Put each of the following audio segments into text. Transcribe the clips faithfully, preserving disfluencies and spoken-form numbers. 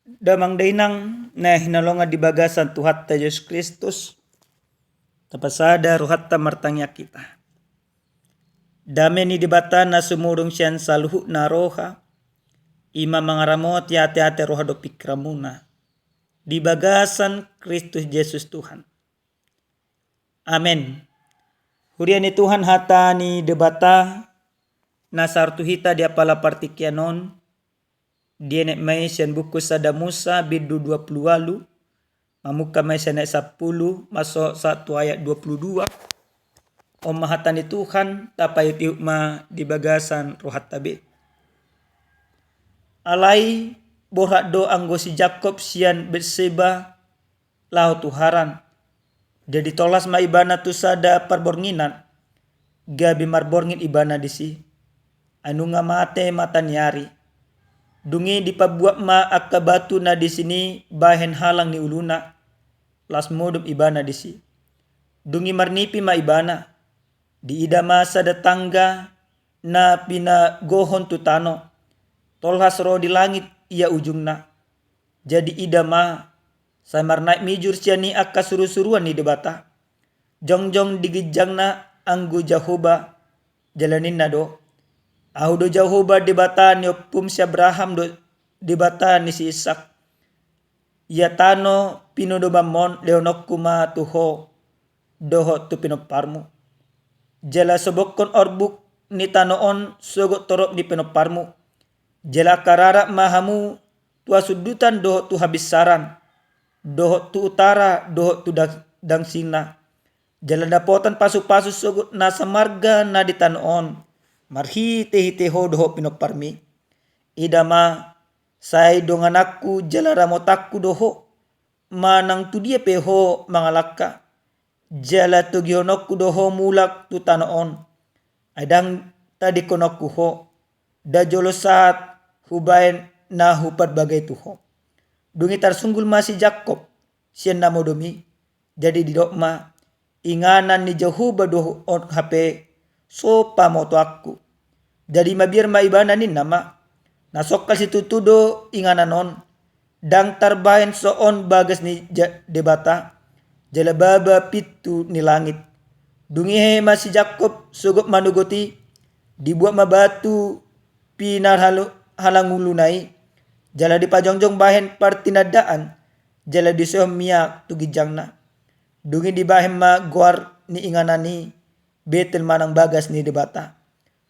Damang dainang na hinaholongan di bagasan Tuhanta Jesus Kristus, tapasada rohanta martangiang hita. Dame ni Debata na sumurung sian saluhutna roha, i ma mangaramoti ateate roha dohot pingkiranmuna di bagasan Kristus Jesus Tuhan. Amen. Huria ni Tuhan, hata ni Debata na sahat tu hita di apala partingkian on, dienet ma i sian buku Sada Musa bindu dua pulu ualu, mamungka ma i sian ayat sampulu, masuk sahat tu ayat dua pulu dua. On ma hata ni Tuhan, tapaihutihut ma di bagasan rohanta be. Alai borhat do anggo si Jakkob sian Berseba laho tu Haran. Jadi tolhas ma ibana tu sada parbornginan, gabe marborngin ibana disi. Ai nunga mate mata ni ari. Dung i dipabuat ma angka batu na disi ni bahen halang ni uluna, laos modom ibana disi. Dung i marnipi ma ibana, diida ma sada tangga na pinagohon tu tano, tolhas ro di langit ia ujungna. Jadi ida ma, sai marnaek mijur sian i angka surusuruan ni Debata. Jongjong di ginjangna anggo Jahowa, jala ninna do: Ahu do Jahowa Debata ni ompum si Abraham dohot Debata ni si Isak. Ia tano pinodomanmon lehononku ma tu ho dohot tu pinomparmu. Jala sobokhon orbuk ni tano on sogot torop ni pinomparmu. Jala angka rarat ma hamu tu hasundutan dohot tu habinsaran, dohot tu utara dohot tu dang-, dangsina. Jala dapotan pasupasu sogot nasa marga na di tano on, marhitehite ho dohot pinomparmi. Ida ma, sai dongananku jala ramotanku do ho, manang tu dia pe ho mangalangka. Jala togihononku do ho mulak tu tano on. Ai ndang tadingkononku ho, nda jolo sahat hubahen na huparbagei tu ho. Dung i tarsunggul ma si Jakkob sian na modom i. Jadi didok ma: Inganan ni Jahowa do on hape, so pamotoanku. Jadi mabiar ma ibana, ninna ma: Na songkal situtu do inganan on, ndang tarbahen so on bagas ni ja-, Debata, jala baba pintu ni langit. Dung i hehe ma si Jakkob sogot manogot i, dibuat ma batu pinarhalu-, halanguluna i, jala dipajongjong bahen partinandaan, jala disehon miak tu ginjangna. Dung i dibahen ma goar ni inganan i Betel manang bagas ni Debata.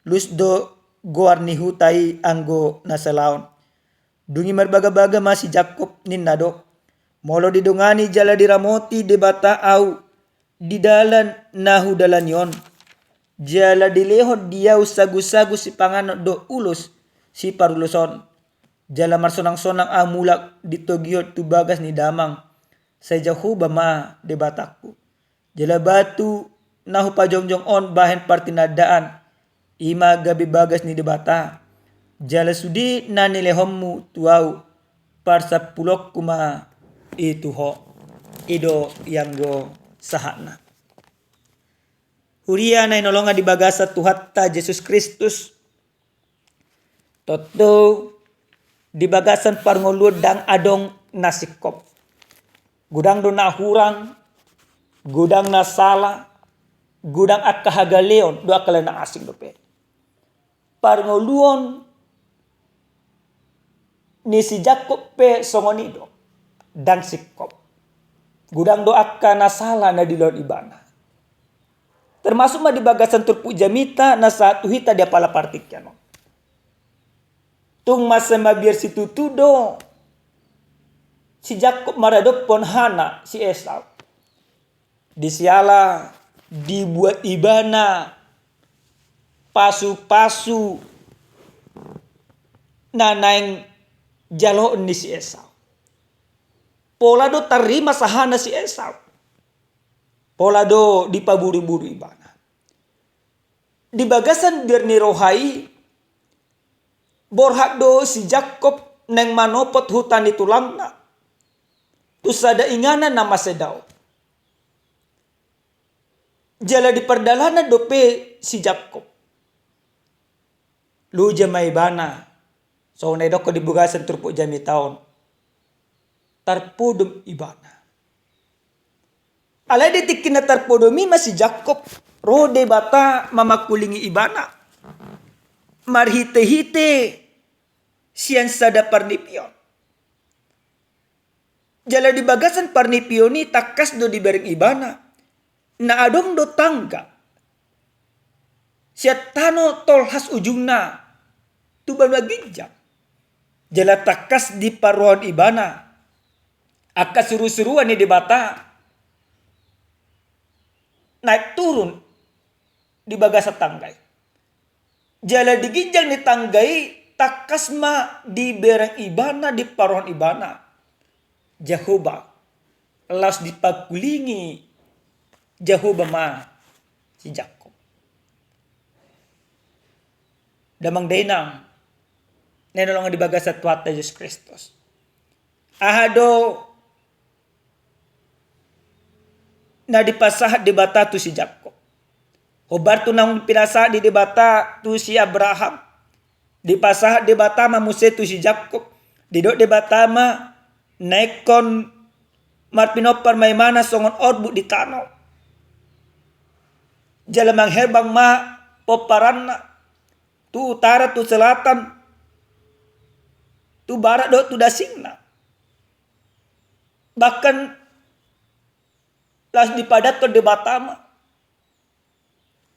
Lus do goar ni huta i anggo na salaon. Dung i marbagabaga ma si Jakkob, ninna do: Molo didongani jala diramoti Debata ahu di dalan na hudalani on, jala dilehon di ahu sagusagu sipanganon dohot ulos siparuloson, jala marsonangsonang ahu mulak ditogihon tu bagas ni damang, sai Jahowa ma Debatangku. Jala batu na hupajongjong on bahen partinandaan, i ma gabe bagas ni Debata. Jala sude na nilehonmu tu ahu, parsampulonku ma i tu ho. I do i anggo sahatna. Huria na hinaholongan di bagasan Tuhanta Jesus Kristus, tontu di bagasan parngoluon ndang adong na singkop. Godang do na hurang, godang na sala, godang angka hagaleon dohot angka na asing dope. Parngoluon ni si Jakkob pe songon i do, ndang singkop. Godang do angka na sala na dilehon ibana. Termasuk ma di bagasan turpuk jamita na sahat tu hita di apala partingkian on. Tung mansai mabiar situtu do si Jakkob maradophon hana si Esau. Disiala dibuat ibana pasupasu na naeng jaloon ni si Esau. Pola do tarrimas hana si Esau. Pola do dipaburuburu ibana. Di bagasan biar ni roha i, borhat do si Jakkob naeng manopot huta ni tulangna tu sada inganan na maseda on. Jala di pardalanan dope si Jakkob, loja ma ibana, songon na didokhon di bagasan turpuk jamita on. tarpodom ibana. Alai di tingki na tarpodom i ma si Jakkob, ro Debata mamangkulingi ibana marhite-hite sian sada parnipion. Jala di bagasan parnipion i tangkas do dibereng ibana na adong do tangga sian tano tolhas ujungna tu banua ginjang. Jala tangkas diparrohahon ibana angka suru-suruan ni Debata naek turun di bagasan tangga i. Jala di ginjang ni tangga i tangkas ma dibereng ibana, diparrohahon ibana Jahowa, laos dipangkulingi Jahowa ma si Jakkob. Damang dainang na hinaholongan di bagasan Tuhanta Jesus Kristus, aha do na dipasahat Debata tu si Jakkob? Hombar tu naung pinasahat ni Debata tu si Abraham, dipasahat Debata ma muse tu si Jakkob. Didok Debata ma, na ingkon marpinompar ma ibana songon orbuk di tano. Jala mangherbang ma pomparanna tu utara, tu selatan, tu barat dohot tu dasingna. Bahkan laos dipadathon Debata ma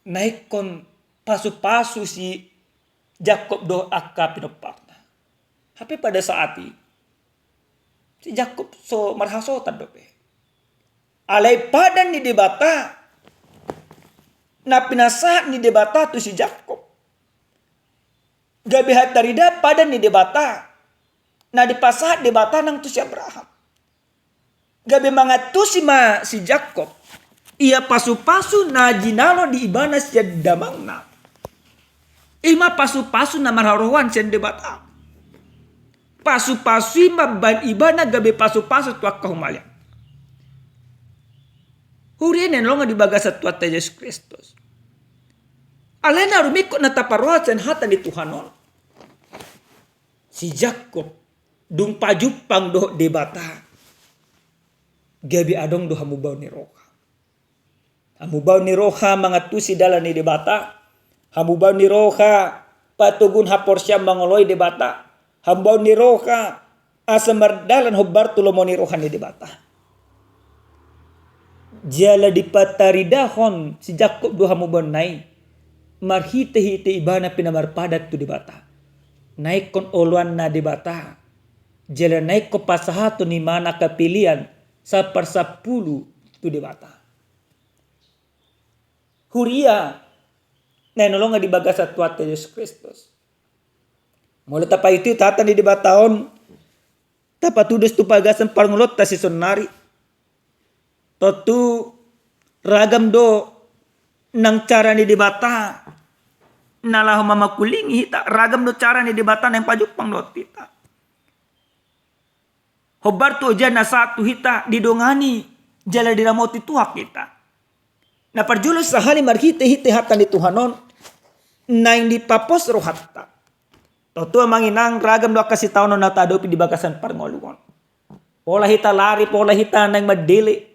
na ingkon pasu-pasu si Jakkob dohot angka pinomparna. Hape pada saat i si Jakkob so marhasohotan dope. Alai padan ni Debata na pinasahat ni Debata tu si Jakkob gabe hatarida padan ni Debata na dipasahat Debata nang tu si Abraham. Gabe mangantusi ma si Jakkob ia pasu-pasu na jinalo di ibana sian damangna. I ma pasu-pasu na marharoan sian Debata. Pasu-pasu i mambahen ibana gabe pasu-pasu tu angka humaliang. Huria na hinaholongan di bagasan Tuhanta Jesus Kristus, alai na rumingkot na taparroha sian hata ni Tuhan on, si Jakkob dung pajumpang dohot Debata gabe adong do hamubaon ni roha. Hamubaon ni roha mangantusi dalan ni Debata, hamubaon ni roha patoguhon haporseaon mangoloi Debata, hamubaon ni roha asa mardalan hombar tu lomo ni roha ni Debata. Jala dipataridahon si Jakkob do hamubaonna i marhite-hite ibana pinamarpadan tu Debata. Na ingkon oloanna Debata, jala na ingkon pasahaton ibana angka pelean saparsampulu tu Debata. Huria na hinaholongan di bagasan Tuhanta Jesus Kristus, molo tapaihut-ihut hata ni Debata on, tapatudos tu bagasan parngoluonta sisonari, tontu ragam do nang cara ni Debata na laho mamangkulingi hita, ragam do cara ni Debata naeng pajumpang dohot hita. Hombar tu ojaan na sahat tu hita, didongani jala diramoti Tuhan hita. Na parjolo sahali marhite-hite hata ni Tuhan on naeng dipapos rohanta. Tontu amang inang, ragam do angka sitaonon na taadopi di bagasan parngoluon. Pola hita lari, pola hita naeng mandele,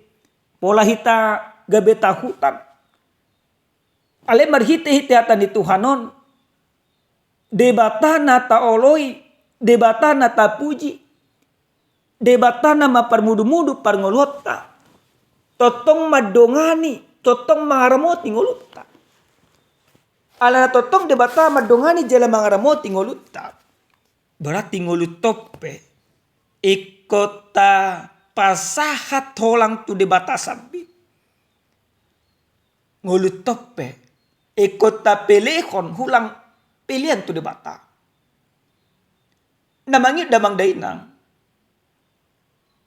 pola hita gabe tahutan. Alai marhite-hite hata ni Tuhan on, Debata na taoloi, Debata na tapuji, Debata na mamparmudu-mudu parngoluonta, tongtong mandongani, tongtong mangaramoti ngolunta. Alana tongtong Debata mandongani jala mangaramoti ngolunta, berarti ngolunta on pe ingkon tapasahat holang tu Debata sambing. Ngolunta on pe ingkon tapelehon holang pelean tu Debata. Na mangihut damang dainang,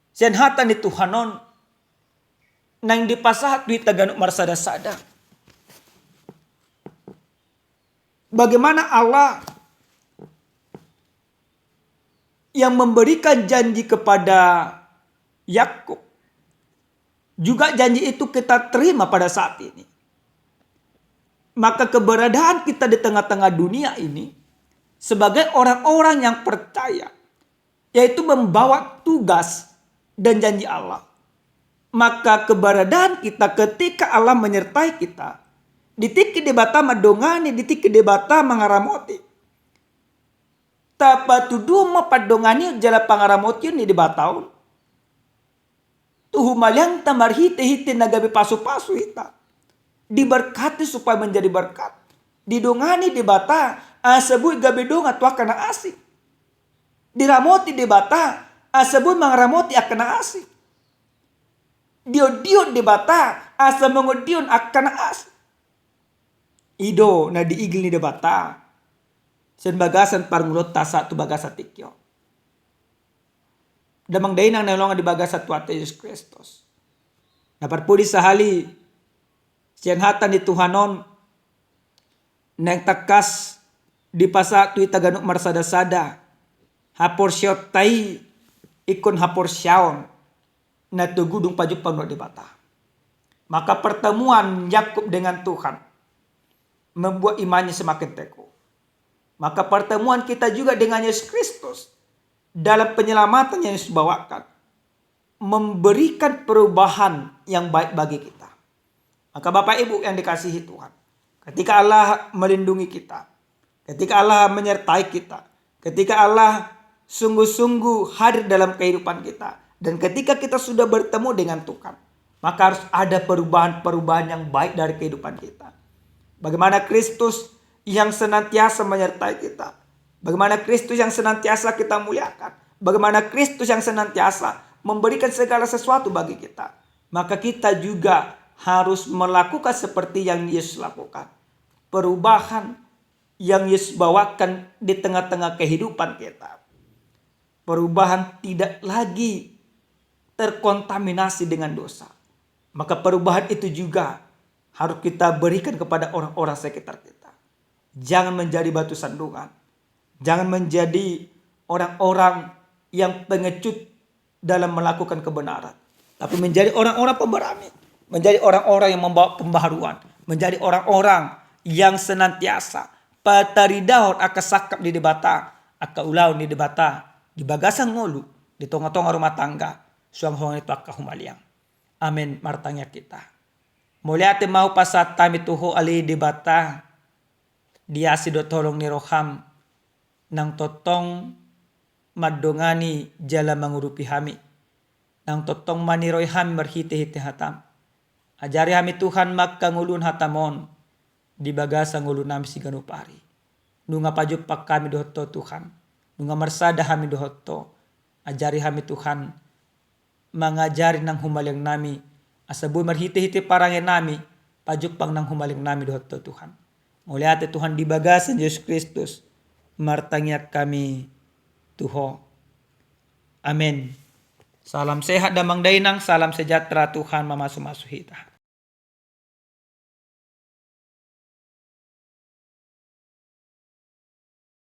sian hata ni Tuhan on naeng dipasahat tu hita ganup marsada-sada. Bagaimana Allah yang memberikan janji kepada Yakub, juga janji itu kita terima pada saat ini. Maka keberadaan kita di tengah-tengah dunia ini sebagai orang-orang yang percaya, yaitu membawa tugas dan janji Allah. Maka keberadaan kita ketika Allah menyertai kita, di tingki Debata mandongani, di tingki Debata mangaramoti, tapatuduhon ma pandonganion jala pangaramotion ni Debata on tu humaliangta marhite-hite na gabe pasu-pasu hita. Diberkati supaya menjadi berkat. Didongani Debata asa boi gabe dongan tu angka na asing. Diramoti Debata asa boi mangaramoti angka na asing. Diondihon Debata asa mangondihon angka na asing. I do na diigil ni Debata sian bagasan parngoluonta sahat tu bagasan tingki on. Damang dainang na hinaholongan di bagasan Tuhanta Jesus Kristus, na parpudi sahali, sian hata ni Tuhan on naeng tangkas dipasahat tu hita ganup marsada-sada haporseaonta i ingkon haporseaon na togu dung pajumpang dohot Debata. Maka pertemuan Yakub dengan Tuhan membuat imannya semakin teguh. Maka pertemuan kita juga dengan Yesus Kristus dalam penyelamatan yang Yesus bawakan memberikan perubahan yang baik bagi kita. Maka Bapak Ibu yang dikasihi Tuhan, ketika Allah melindungi kita, ketika Allah menyertai kita, ketika Allah sungguh-sungguh hadir dalam kehidupan kita, dan ketika kita sudah bertemu dengan Tuhan, maka harus ada perubahan-perubahan yang baik dari kehidupan kita. Bagaimana Kristus yang senantiasa menyertai kita, bagaimana Kristus yang senantiasa kita muliakan, bagaimana Kristus yang senantiasa memberikan segala sesuatu bagi kita, maka kita juga harus melakukan seperti yang Yesus lakukan. Perubahan yang Yesus bawakan di tengah-tengah kehidupan kita. Perubahan tidak lagi terkontaminasi dengan dosa. Maka perubahan itu juga harus kita berikan kepada orang-orang sekitar kita. Jangan menjadi batu sandungan. Jangan menjadi orang-orang yang pengecut dalam melakukan kebenaran, tapi menjadi orang-orang pemberani, menjadi orang-orang yang membawa pembaharuan, menjadi orang-orang yang senantiasa pataridahon angka sangkap ni Debata, angka ulaon ni Debata di bagasan ngolu, di tonga-tonga rumah tangga, suang songon i tu angka humaliang. Amen. Martangiang hita. Mauliate ma hupasahat hami tu Ho ale Debata, di asi dohot holong ni roham, nang tongtong mandongani jala mangurupi hami, nang tongtong maniroi hami marhite-hite hatam. Ajari hami Tuhan mangkangoluhon hatam on di bagasan ngolunami siganup ari. Nunga pajumpang hami dohot Ho Tuhan, nunga marsada hami dohot Ho, ajari hami Tuhan mangajari nang humaliangnami, asa boi marhite-hite parangenami pajumpang nang humaliangnami dohot Ho Tuhan. Mauliate Tuhan di bagasan Jesus Kristus, martangiang hami tu Ho. Amen. Salam sehat damang dainang, salam sejahtera, Tuhan mamasu-masu hita.